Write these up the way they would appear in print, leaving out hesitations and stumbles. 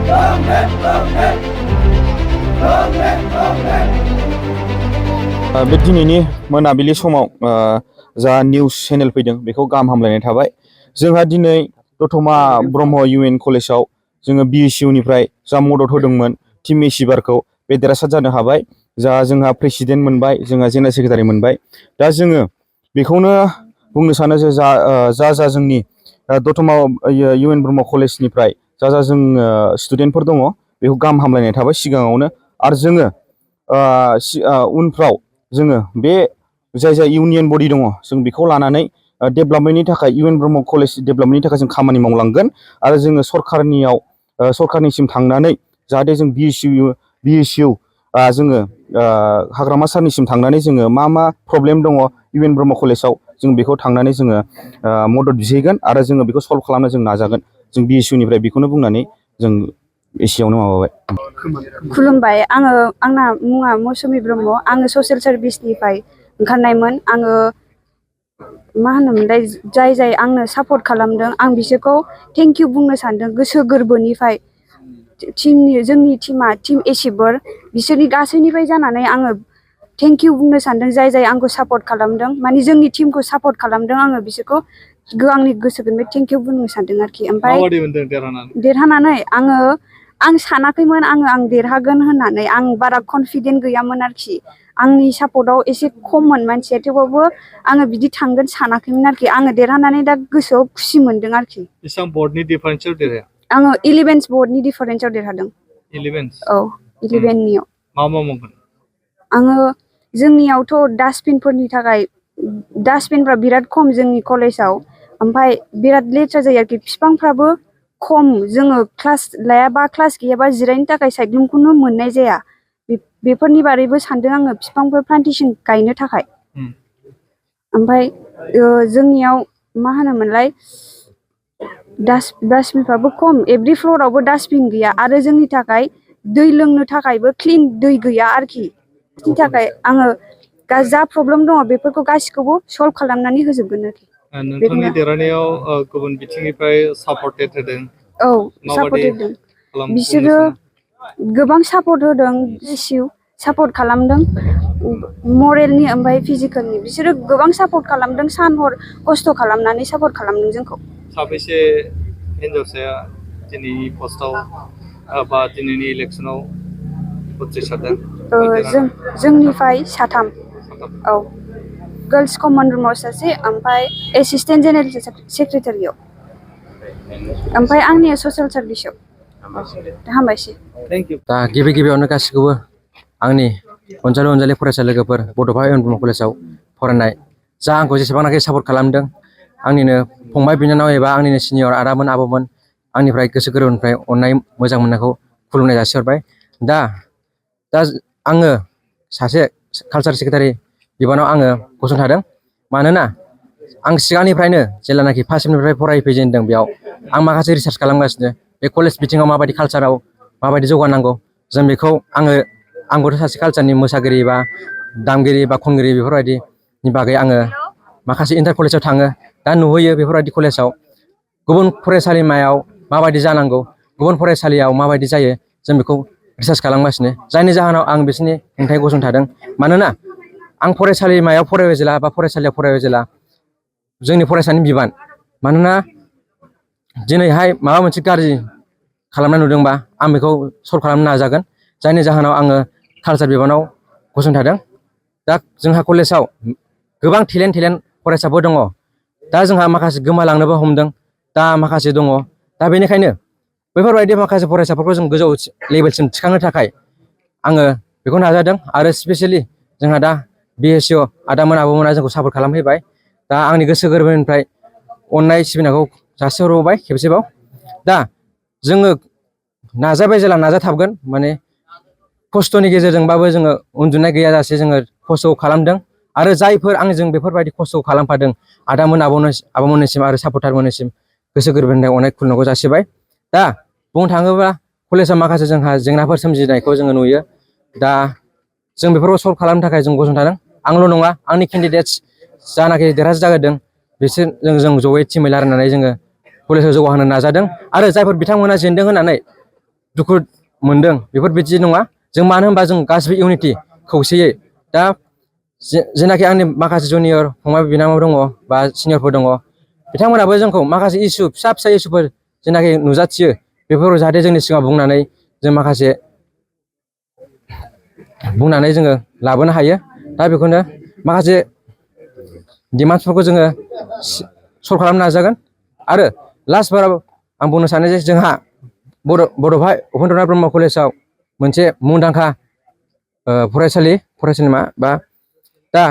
बे दिनैनि मोनाबिलि समाव जा निउस चेनेल फैदों बेखौ गाहाम हामलायनाय थाबाय। जोंहा दिनै दतमा ब्रह्म इउएन कलेजाव जोङो BSU निफ्राय जा मदद होदोंमोन टीम एचिभारखौ बे देरहासार जानो हाबाय। जोंहा प्रेसिडेन्ट मोनबाय, जोंहा जेनेरेल सेक्रेटारि मोनबाय। दा जोङो बेखौनो बुंनो सानो जे जा जोंनि दतमा इउएन ब्रह्म कलेजनिफ्राय जा जों स्टुडेन्टफोर दङ बेखौ गाहाम हामलायनाय थाबाय सिगाङावनो। आरो जोङो उनफ्राव जोङो बे जाय इउनियन बडि दङ जों बेखौ लानानै डेभेलपमेन्टनि थाखाय इउएन ब्रह्म कलेज डेभेलपमेन्टनि थाखाय जों खामानि मावलांगोन। आरो जोङो सरकारनिसिम थांनानै जाहाथे जों BSU जोङो हाग्रामा सारनिसिम थांनानै जोङो मा प्रब्लेम दङ इउएन ब्रह्म कलेजाव जों बेखौ थांनानै जोङो मदद बिहैगोन आरो जोङो बेखौ सल्भ खालामनो जों नाजागोन। जों BSU निफ्राय बेखौनो बुंनानै जों एसेयावनो माबाबाय। खुलुमबाय। आंना मुङा मौसुमि ब्रह्म। आङो ससियेल सार्भिसनिफ्राय ओंखारनायमोन। आङो मा होनोमोनलाय जाय आंनो सापर्ट खालामदों आं बिसोरखौ थेंक इउ बुंनो सानदों गोसो गोरबोनिफ्राय। जोंनि टीमा टीम एचिभार बिसोरनि गासैनिफ्राय जानानै आङो थेंक इउ बुंनो सानदों जाय आंखौ सापर्ट खालामदों, माने जोंनि टीमखौ सापर्ट खालामदों। आङो बिसोरखौ आंनि गोसो गोरबोनिफ्राय थेंक इउ बुंनो सानदों आरोखि। ओमफ्राय देरहानानै आं सानाखैमोन आं देरहागोन होननानै। आं बारा कनफिडेन्ट गैयामोन आरोखि। आंनि सापर्टआव एसे खममोन मानसिया, थेवबाबो आङो बिदि थांगोन सानाखैमोन आरोखि। आङो देरहानानै दा गोसोआव खुसि मोनदों आरोखि। बेसेबां बर्डनि डिफारेन्सआव देरहाया? आङो 11 बर्डनि डिफारेन्सआव देरहादों। 11? औ, 11नियाव। मा मावगोन? आङो जोंनियावथ' डास्टबिनफोरनि थाखाय डास्टबिनफ्रा बिराद खम जोंनि कलेजाव। ओमफ्राय बिराद लेथ्रा जायो आरोखि। बिफांफ्राबो खम। जोङो क्लास लायाबा क्लास गैयाबा जिरायनो थाखाय साइक्लुमखौनो मोननाय जाया। बेफोरनि बारैबो सानदों आङो बिफांफोर प्लान्टेसन गायनो थाखाय। ओमफ्राय जोंनियाव मा होनोमोनलाय डास्टबिनफ्राबो खम। एभ्रि फ्ल'रावबो डास्टबिन गैया। आरो जोंनि थाखाय दै लोंनो थाखायबो क्लिन दै गैया आरोखि। बिनि थाखाय आङो जा प्रब्लेम दङ बेफोरखौ गासिखौबो सल्भ खालामनानै होजोबगोन आरोखि। नोंथांनि देरहानायाव गुबुन बिथिंनिफ्राय सापर्टेड होदों? औ, सापर्ट होदों। बिसोरो गोबां सापर्ट होदों। सापर्ट खालामदों मरेलनि ओमफ्राय फिजिकेलनि। बिसोरो गोबां सापर्ट खालामदों। सान हर खस्थ' खालामनानै सापर्ट खालामदों जोंखौ। साबेसे हिन्जावसाया दिनैनि पस्टआव बा दिनैनि इलेक्सनाव उथ्रिसारदों? जोंनिफ्राय साथाम। औ, गार्लस कमन रुमाव सासे, ओमफ्राय एसिस्टेन्ट जेनेरेल सेक्रेटारियाव, ओमफ्राय आंनिया ससियेल सार्भिसाव। हामबायसै। दा गिबियावनो गासिखौबो आंनि अनजालि फरायसा लोगोफोर बड'फा इउएन ब्रह्म कलेजाव फरायनाय जा आंखौ जेसेबांनाखि सापर्ट खालामदों, आंनिनो फंबाय बिनानाव एबा आंनिनो सिनियर आदामोन आब'मोन, आंनिफ्राय गोसो गोरबोनिफ्राय अननाय मोजां मोननायखौ खुलुमनाय जासिहरबाय। दा आङो सासे कालचार सेक्रेटारि बिबानाव आङो गसंथादों। मानोना आं सिगांनिफ्रायनो जेब्लानाखि फार्स्ट सेमनिफ्राय फरायफैजेनदों बेयाव आं माखासे रिसार्च खालामगासिनो। बे कलेज बिथिङाव माबायदि कालचाराव माबायदि जौगानांगौ जों बेखौ आंबोथ' सासे कालचारनि मोसागिरि बा दामगिरि बा खनगिरि बेफोरबायदिनि बागै आङो माखासे इन्टार कलेजाव थाङो। दा नुहैयो बेफोरबायदि कलेजाव गुबुन फरायसालिमायाव माबायदि जानांगौ, गुबुन फरायसालियाव माबायदि जायो, जों बेखौ रिसार्च खालामगासिनो। जायनि जाहोनाव आं बिसोरनि हेंथायै गसंथादों। मानोना आं फरायसालिमायाव फरायबाय जेला बा फरायसालियाव फरायबाय जेला जोंनि फरायसानि बिबान। मानोना दिनैहाय माबा मोनसे गाज्रि खालामनाय नुदोंबा आं बेखौ सल्भ खालामनो नाजागोन। जायनि जाहोनाव आङो कालचार बिबानाव गसंथादों। दा जोंहा कलेजाव गोबां टेलेन्ट फरायसाफोर दङ। दा जोंहा माखासे गोमालांनोबो हमदों, दा माखासे दङ। दा बेनिखायनो बैफोरबायदि माखासे फरायसाफोरखौ जों गोजौ लेभेलसिम थिखांनो थाखाय आङो बेखौ नाजादों। आरो स्पेसियेलि जोंहा दा BSU आदामोन आब'मोना जोंखौ सापर्ट खालामफैबाय। दा आंनि गोसो गोरबोनिफ्राय अननाय सिबिनायखौ जासिहरबावबाय खेबसेबाव। दा जोङो नाजाबाय जेला नाजाथाबगोन। माने खस्थ'नि गेजेरजोंबाबो जोङो उन्दुनाय गैयाजासे जोङो खस्थ' खालामदों। आरो जायफोर आंजों बेफोरबायदि खस्थ' खालामफादों आदामोन आब'मोननिसिम आरो सापर्टारमोननिसिम गोसो गोरबोनिफ्राय अनेक खुलुमनायखौ जासिबाय। दा बुंनो थाङोब्ला कलेजाव माखासे जोंहा जेंनाफोर सोमजिनायखौ जोङो नुयो। दा जों बेफोरखौ सल्भ खालामनो थाखाय जों गसंथादों। आंल' नङा, आंनि केन्डिडेट्स जानाखि देरहासार जागोरदों बिसोर जों जयै टिमै रायलायनानै जोङो कलेजखौ जौगाहोनो नाजादों। आरो जायफोर बिथांमोना जेनदों होननानै दुखु मोनदों बेफोर बिदि नङा जों मानो होनबा जों गासिबो इउनिटि खौसेयै दा जेनाखि आंनि माखासे जुनियर फंबाय बिनानाव दङ बा सिनियरफोर दङ बिथांमोनाबो जोंखौ माखासे इस्यु फिसा फिसा इस्युफोर जेनाखि नुजाथियो बेफोरखौ जाहाथे जोंनि सिगाङाव बुंनानै जों माखासे बुंनानै जोङो लाबोनो हायो दा बेखौनो माखासे डिमान्डसफोरखौ जोङो सल्भ खालामनो नाजागोन आरो लास्टबाराव आं बुंनो सानो जे जोंहा बड'फा उपेन्द्रनाथ ब्रह्म कलेजाव मोनसे मुंदांखा फरायसालिमा बा दा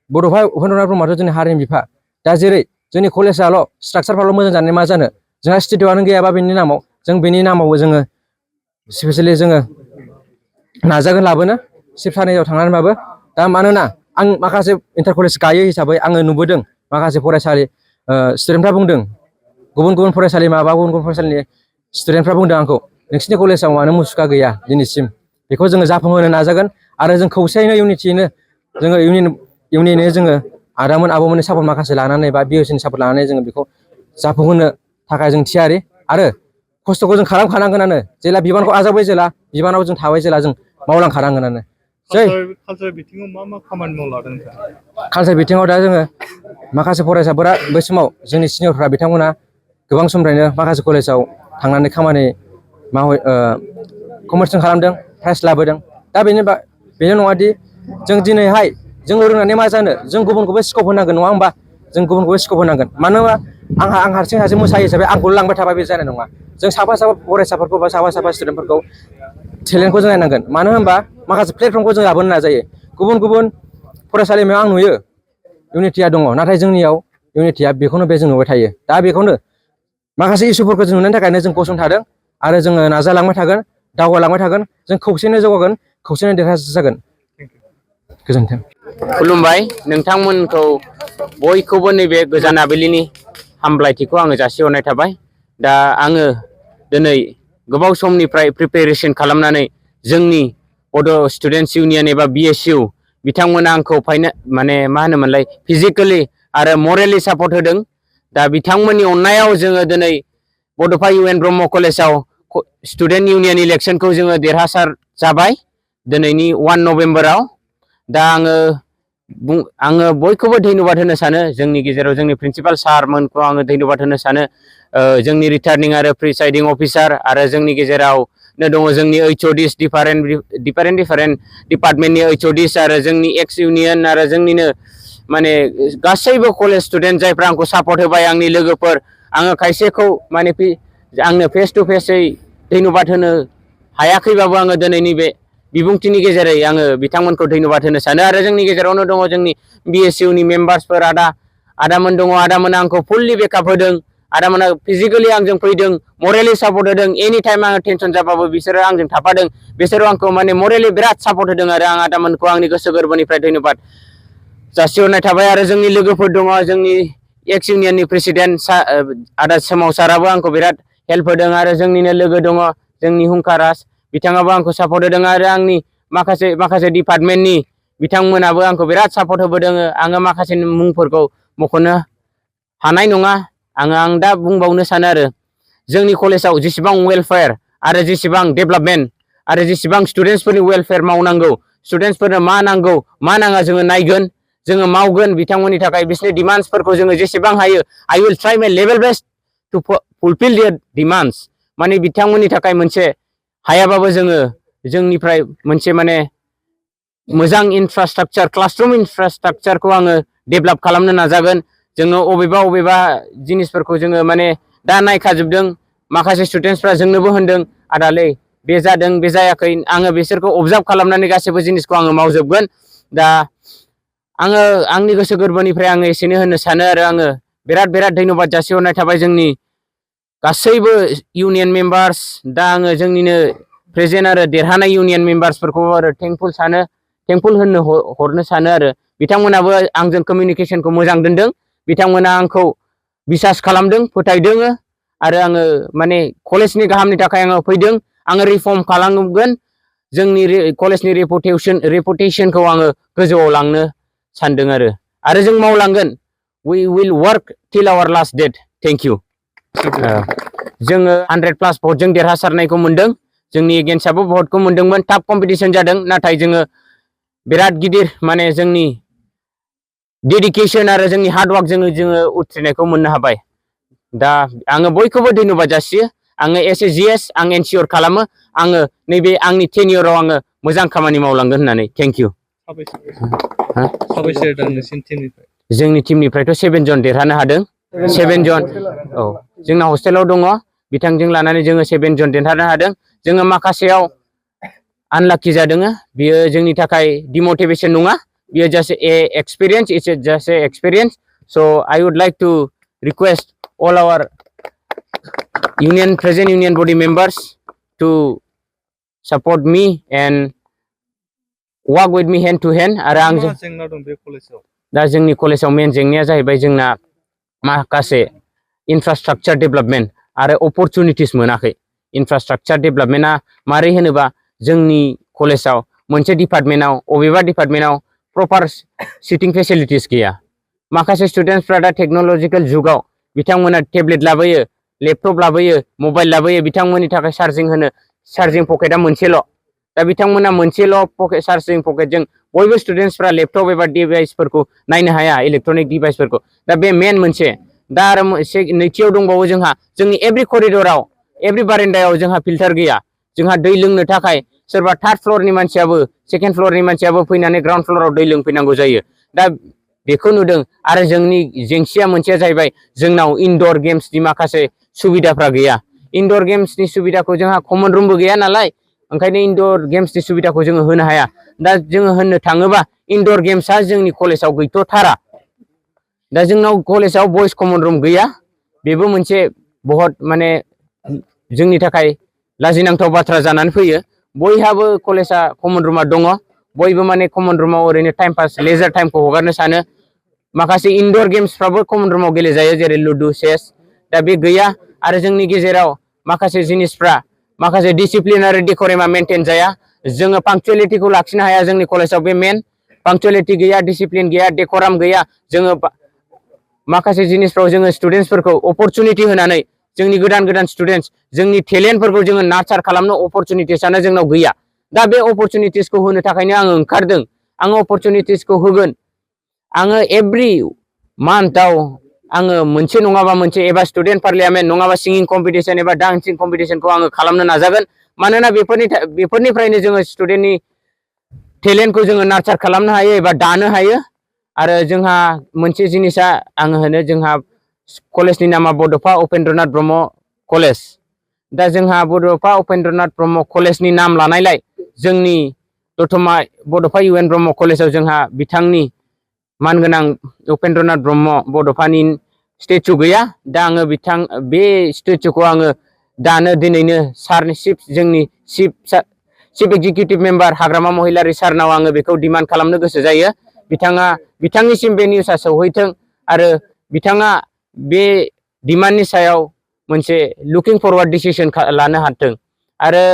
बड'फा उपेन्द्रनाथ ब्रह्मआथ' जोंनि हारिनि बिफा दा जेरै जोंनि कलेजाल' स्ट्राक्चारफ्राल' मोजां जानानै मा जानो जोंहा स्टेडियामआनो गैयाबा बेनि नामाव जों बेनि नामावबो जोङो स्पेसियेलि जोङो नाजागोन लाबोनो चिफ सानैयाव थांनानैबाबो दा मानोना आं माखासे इन्टार कलेज गायो हिसाबै आङो नुबोदों माखासे फरायसालि स्टुडेन्टफ्रा बुंदों गुबुन गुबुन फरायसालिमा बा गुबुन गुबुन फरायसालिनि स्टुडेन्टफ्रा बुंदों आंखौ नोंसिनि कलेजाव मानो मुसुखा गैया दिनैसिम बेखौ जोङो जाफुंहोनो नाजागोन आरो जों खौसेयैनो इउनिटियैनो जोङो इउनियनै जोङो आदामोन आब'मोननि सापर्ट माखासे लानानै बा बिएससिनि सापर्ट लानानै जोङो बेखौ जाफुंहोनो थाखाय जों थियारि आरो खस्थ'खौ जों खालामखानांगोनानो जेला बिबानखौ आजावबाय जेला बिबानाव जों थाबाय जेला जों मावलांखानांगोनानो कालचार बिथिङाव मा खामानि मावलांदों नोंथाङा? कालचार बिथिङाव दा जोङो माखासे फरायसाफोरा बै समाव जोंनि सिनियरफ्रा बिथांमोना गोबां समनिफ्रायनो माखासे कलेजाव थांनानै खामानि कम्पिटिसन खालामदों प्राइज लाबोदों दा बेनो नङादि जों दिनैहाय जोंल' रोंनानै मा जानो जों गुबुनखौबो स्कप होनांगोन नङा होमबा जों गुबुनखौबो स्कप होनांगोन मानो होनबा आं हारसिं मोसायो हिसाबै आंखौल' लांबाय थाबा बे जानाय नङा जों साफा फरायसाफोरखौ बा साफा स्टुडेन्टफोरखौ टेलेन्टखौ जों नायनांगोन मानो होनबा माखासे प्लेटफर्मखौ जों लाबोनो नाजायो गुबुन फरायसालिमायाव आं नुयो इउनिटिया दङ नाथाय जोंनियाव इउनिटिया बेखौनो जों नुबाय थायो दा बेखौनो माखासे इस्युफोरखौ जों नुनायनि थाखायनो जों गसंथादों आरो जोङो नाजालांबाय थागोन दावगालांबाय थागोन जों खौसेनो जौगागोन खौसेनो देरहासार जागोन गोजोन्थों। खुलुमबाय नोंथांमोनखौ बयखौबो नैबे गोजान आबिलिनि हामलायथिखौ आङो जासिहरनाय थाबाय दा आङो दिनै गोबाव समनिफ्राय प्रिपेरेसन खालामनानै जोंनि बड' स्टुडेन्टस इउनियन एबा बिएसइउ बिथांमोना आंखौ माने मा होनोमोनलाय फिजिकेलि आरो मरेलि सापर्ट होदों दा बिथांमोननि अननायाव जोङो दिनै बड'फा इउएन ब्रह्म कलेजाव स्टुडेन्ट इउनियन इलेक्सनखौ जोङो देरहासार जाबाय दिनैनि 1 नभेम्बराव दा आङो बयखौबो धन्यबाद होनो सानो जोंनि गेजेराव जोंनि प्रिन्सिपाल सारमोनखौ आङो धन्यबाद होनो सानो जोंनि रिटार्निं आरो प्रिसाइडिं अफिसार आरो जोंनि गेजेरावनो दङ जोंनि एचओडिस डिफारेन्ट डिपार्टमेन्टनि एचओडिस आरो जोंनि एक्स इउनियन आरो जोंनिनो माने गासैबो कलेज स्टुडेन्ट जायफ्रा आंखौ सापर्ट होबाय आंनि लोगोफोर आङो खायसेखौ माने आंनो फेस टु फेसै धन्यबाद होनो हायाखैबाबो आङो दिनैनि बे बिबुंथिनि गेजेरै आङो बिथांमोनखौ धन्यबाद होनो सानो आरो जोंनि गेजेरावनो दङ जोंनि बिएसइउनि मेम्बार्सफोर आदामोन दङ आदामोना आंखौ फुल्लि बेकआप होदों आदामोना फिजिकेलि आंजों फैदों मरेलि सापर्ट होदों एनि टाइम आङो टेनसन जाबाबो बिसोरो आंजों थाफादों बिसोरो आंखौ माने मरेलि बिराद सापर्ट होदों आरो आं आदामोनखौ आंनि गोसो गोरबोनिफ्राय धन्यबाद जासिहरनाय थाबाय आरो जोंनि लोगोफोर दङ जोंनि एक्स इउनियननि प्रेसिडेन्ट आदा सोमावसाराबो आंखौ बिराद हेल्प होदों आरो जोंनिनो लोगो दङ जोंनि हुंकाराज बिथाङाबो आंखौ सापर्ट होदों आरो आंनि माखासे डिपार्टमेन्टनि बिथांमोनाबो आंखौ बिराद सापर्ट होबोदों आङो माखासे मुंफोरखौ मख'नो हानाय नङा आं दा बुंबावनो सानो आरो जोंनि कलेजाव जेसेबां वेलफेयार आरो जेसेबां डेभेलपमेन्ट आरो जेसेबां स्टुडेन्टसफोरनि वेलफेयार मावनांगौ स्टुडेन्टसफोरनो मा नांगौ मा नाङा जोङो नायगोन जोङो मावगोन बिथांमोननि थाखाय बिसोरनि डिमान्ड्सफोरखौ जोङो जेसेबां हायो I will try my level best to fulfil their demands माने बिथांमोननि थाखाय मोनसे हायाबाबो जोङो जोंनिफ्राय मोनसे माने मोजां इनफ्रास्ट्राक्चार क्लासरुम इनफ्रास्ट्राक्चारखौ आङो डेभेलप खालामनो नाजागोन जोङो अबेबा जिनिसफोरखौ जोङो माने दा नायखाजोबदों माखासे स्टुडेन्टसफ्रा जोंनोबो होनदों आदालै बे जादों बे जायाखै आङो बिसोरखौ अबजार्भ खालामनानै गासैबो जिनिसखौ आङो मावजोबगोन दा आङो आंनि गोसो गोरबोनिफ्राय आङो एसेनो होननो सानो आरो आङो बिराद धन्यबाद जासिहरनाय थाबाय जोंनि गासैबो इउनियन मेम्बार्स दा आङो जोंनिनो प्रेजेन्ट आरो देरहानाय इउनियन मेम्बार्सफोरखौ आरो थेंकफुल हरनो सानो आरो बिथांमोनाबो आंजों कमिउनिकेसनखौ मोजां दोनदों बिथांमोना आंखौ बिसास खालामदों फोथायदों आरो आङो माने कलेजनि गाहामनि थाखाय आङो फैदों आङो रिफर्म खालामगोन जोंनि कलेजनि रेपुटेसनखौ आङो गोजौआव लांनो सानदों आरो जों मावलांगोन we will work till our last date thank you जोङो 100+ भटजों देरहासारनायखौ मोनदों जोंनि एगेन्स्टआबो भटखौ मोनदोंमोन टाफ कम्पिटिशन जादों नाथाय जोङो बिराद गिदिर माने जोंनि डेडिकेशन आरो जोंनि हार्डवर्क जोङो उथ्रिनायखौ मोननो हाबाय दा आङो बयखौबो धन्यबाद जासियो आङो एस ए जिएस आं एनसियर खालामो आङो नैबे आंनि टेनियराव आङो मोजां खामानि मावलांगोन होननानै थेंक इउ साबैसे दा नोंसिनि टीमनिफ्राय जोंनि टीमनिफ्रायथ' 7 जन देरहानो हादों 7 जन औ जोंना हस्टेलाव दङ बिथांजों लानानै जोङो 7 जन देरहानो हादों जोङो माखासेयाव आनलाकि जादों बियो जोंनि थाखाय डिमोटिवेशन नङा बियो just experience it's just experience so I would like to request all our present union body members to support me and work with me hand to hand आरो आं जेंना दं बे कलेजाव दा जोंनि कलेजाव मेन जेंनाया जाहैबाय जोंना माखासे इनफ्रास्ट्राक्चार डेभेलपमेन्ट आरो अपरचुनिटिस मोनाखै इनफ्रास्ट्राक्चार डेभेलपमेन्टआ मारै होनोबा जोंनि कलेजाव मोनसे डिपार्टमेन्टआव अबेबा डिपार्टमेन्टआव प्रपार सिटिं फेसिलिटिस गैया माखासे स्टुडेन्टसफ्रा दा टेक्न'लजिकेल जुगाव बिथांमोना टेब्लेट लाबोयो लेपटप लाबोयो मबाइल लाबोयो बिथांमोननि थाखाय चार्जिं पकेटआ मोनसेल' दा बिथांमोना मोनसेल' पकेट चार्जिं पकेटजों बयबो स्टुडेन्टसफ्रा लेपटप एबा डिभाइसफोरखौ नायनो हाया इलेक्ट्रनिक डिभाइसफोरखौ दा बे मेन मोनसे दा आरो नैथियाव दंबावो जोंहा जोंनि एभ्रि करिडराव एभ्रि बारेन्दायाव जोंहा फिल्टार गैया जोंहा दै लोंनो थाखाय सोरबा थार्ड फ्ल'रनि मानसियाबो सेकेन्ड फ्ल'रनि मानसियाबो फैनानै ग्राउन्ड फ्ल'राव दै लोंफैनांगौ जायो दा बेखौ नुदों आरो जोंनि जेंसिया मोनसेया जाहैबाय जोंनाव इनडोर गेम्सनि माखासे सुबिदाफ्रा गैया इनडोर गेम्सनि सुबिदाखौ जोंहा कमन रुमबो गैया नालाय ओंखायनो इनडोर गेम्सनि सुबिदाखौ जोङो होनो हाया दा जोङो होननो थाङोबा इनडोर गेम्सआ जोंनि कलेजाव गैथ'थारा दा जोंनाव कलेजाव बयस कमन रुम गैया बेबो मोनसे बहुत माने जोंनि थाखाय लाजिनांथाव बाथ्रा जानानै फैयो बयहाबो कलेजा कमन रुमा दङ बयबो माने कमन रुमाव ओरैनो टाइम पास लेजार टाइमखौ हगारनो सानो माखासे इनडोर गेम्सफ्राबो कमन रुमाव गेलेजायो जेरै लुडु चेस दा बे गैया आरो जोंनि गेजेराव माखासे जिनिसफ्रा माखासे डिसिप्लिन आरो डेक'रेमा मेनटेन जाया जोङो पांक्चुएलिटिखौ लाखिनो हाया जोंनि कलेजाव बे मेन पांक्चुएलिटि गैया डिसिप्लिन गैया डेक'राम गैया जोङो माखासे जिनिसफ्राव जोङो स्टुडेन्टसफोरखौ अपरचुनिटि होनानै जोंनि गोदान स्टुडेन्टस जोंनि टेलेन्टफोरखौ जोङो नार्चार खालामनो अपरचुनिटिसआनो जोंनाव गैया दा बे अपरचुनिटिसखौ होनो थाखायनो आङो ओंखारदों आङो अपरचुनिटिसखौ होगोन आङो एभ्रि मान्थआव आङो मोनसे नङाबा मोनसे एबा स्टुडेन्ट पार्लियामेन्ट नङाबा सिंगिं कम्पिटिशन एबा डान्सिं कम्पिटिशनखौ आङो खालामनो नाजागोन मानोना बेफोरनिफ्रायनो जोङो स्टुडेन्टनि टेलेन्टखौ जोङो नार्चार खालामनो हायो एबा दानो हायो आरो जोंहा मोनसे जिनिसा आङो होनो जोंहा कलेजनि नामा बड'फा उपेन्द्रनाथ ब्रह्म कलेज दा जोंहा बड'फा उपेन्द्रनाथ ब्रह्म कलेजनि नाम लानायलाय जोंनि दतमा बड'फा इउ एन ब्रह्म कलेजाव जोंहा बिथांनि मानगोनां उपेन्द्रनाथ ब्रह्म बड'फानि स्टेचु गैया दा आङो बे स्टेचुखौ आङो दानो दिनैनो सारनि जोंनि चिफ एक्जिकिउटिभ मेम्बार हाग्रामा महिलारि सारनाव आङो बेखौ डिमान्ड खालामनो गोसो जायो बिथांनिसिम बे निउसआ सौहैथों आरो बिथाङा बे डिमान्डनि सायाव मोनसे लुकिं फरवार्ड डिसिसन लानो हाथों आरो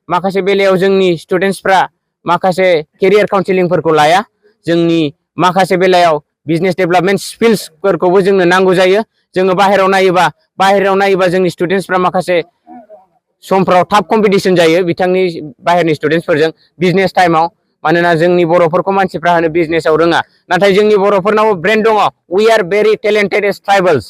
माखासे बेलायाव जोंनि स्टुडेन्टसफ्रा माखासे केरियार काउन्सिलिंफोरखौ लाया जोंनि माखासे बेलायाव बिजनेस डेभेलपमेन्ट स्किल्सफोरखौबो जोंनो नांगौ जायो जोङो बाहेरायाव नायोबा जोंनि स्टुडेन्टसफ्रा माखासे समफ्राव टाफ कम्पिटिशन जायो बिथांनि बाहेरनि स्टुडेन्टसफोरजों बिजनेस टाइमाव मानोना जोंनि बर'फोरखौ मानसिफ्रा होनो बिजनेसाव रोङा नाथाय जोंनि बर'फोरनाव ब्रेन दङ we are very talented as tribals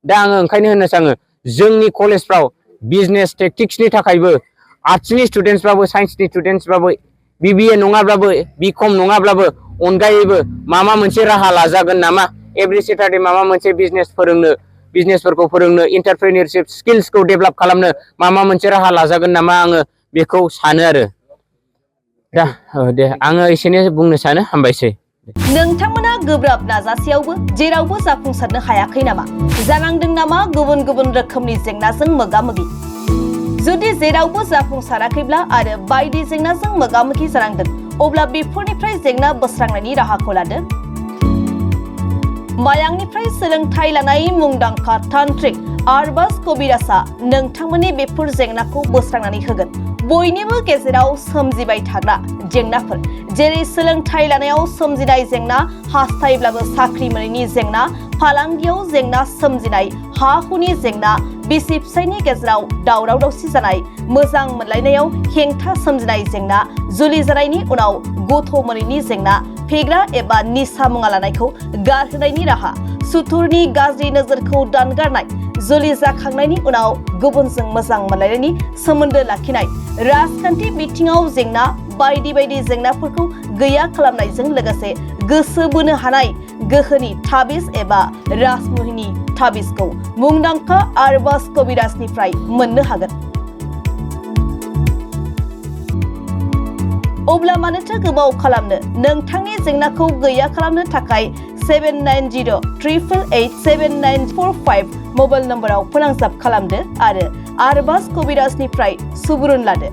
दा आङो ओंखायनो होननो सानो जोंनि कलेजफ्राव बिजनेस टेक्टिक्सनि थाखायबो आर्ट्सनि स्टुडेन्टसबाबो साइन्सनि स्टुडेन्टसबाबो BBA नङाब्लाबो BCom नङाब्लाबो अनगायैबो माबा मोनसे राहा लाजागोन नामा एभ्रि सेटारडे माबा मोनसे बिजनेसफोरखौ फोरोंनो एन्टारप्रेनियरशिप स्किल्सखौ डेभेलप खालामनो माबा मोनसे राहा लाजागोन नामा आङो बेखौ सानो आरो दा दे आङो एसेनो बुंनो सानो हामबायसै नोंथांमोना गोब्राब नाजासेयावबो जेरावबो जाफुंसारनो हायाखै नामा जानांदों नामा गुबुन गुबुन रोखोमनि जेंनाजों मोगा-मोगि जुदि जेरावबो जाफुंसाराखैब्ला आरो बायदि जेंनाजों मोगा-मोगि जानांदों अब्ला बेफोरनिफ्राय जेंना बोस्रांनायनि राहाखौ लादो मायांनिफ्राय सोलोंथाइ लानाय मुंदांखा तान्त्रिक आरबाज कबिराजआ नोंथांमोननि बेफोर जेंनाखौ बोस्रांनानै होगोन। बयनिबो गेजेराव सोमजिबाय थाग्रा जेंनाफोर जेरै सोलोंथाइ लानायाव सोमजिनाय जेंना, हास्थायब्लाबो साख्रि मोनैनि जेंना, फालांगियाव जेंना सोमजिनाय, हा हुनि जेंना, बिसि फिसायनि गेजेराव दावराव दावसि जानाय, मोजां मोनलायनायाव हेंथा सोमजिनाय जेंना, जुलि जानायनि उनाव गथ' मोनैनि जेंना, फेग्रा एबा निसा मुवा लानायखौ गारहोनायनि राहा, सुथुरनि गाज्रि नोजोरखौ दानगारनाय, जुलि जाखांनायनि उनाव गुबुनजों मोजां मोनलायनायनि सोमोन्दो लाखिनाय, राजखान्थि बिथिङाव जेंना बायदि बायदि जेंनाफोरखौ गैया खालामनायजों लोगोसे गोसो बोनो हानाय गोहोनि ताबिज एबा राजमुहिनि ताबिजखौ मुंदांखा आरबाज कबिराजनिफ्राय मोननो हागोन। अब्ला मानोथो गोबाव खालामनो? नोंथांनि जेंनाखौ गैया खालामनो थाखाय 7908887945 मबाइल नम्बराव फोनांजाब खालामदो आरो आरबाज कबिराजनिफ्राय सुबुरुन लादो।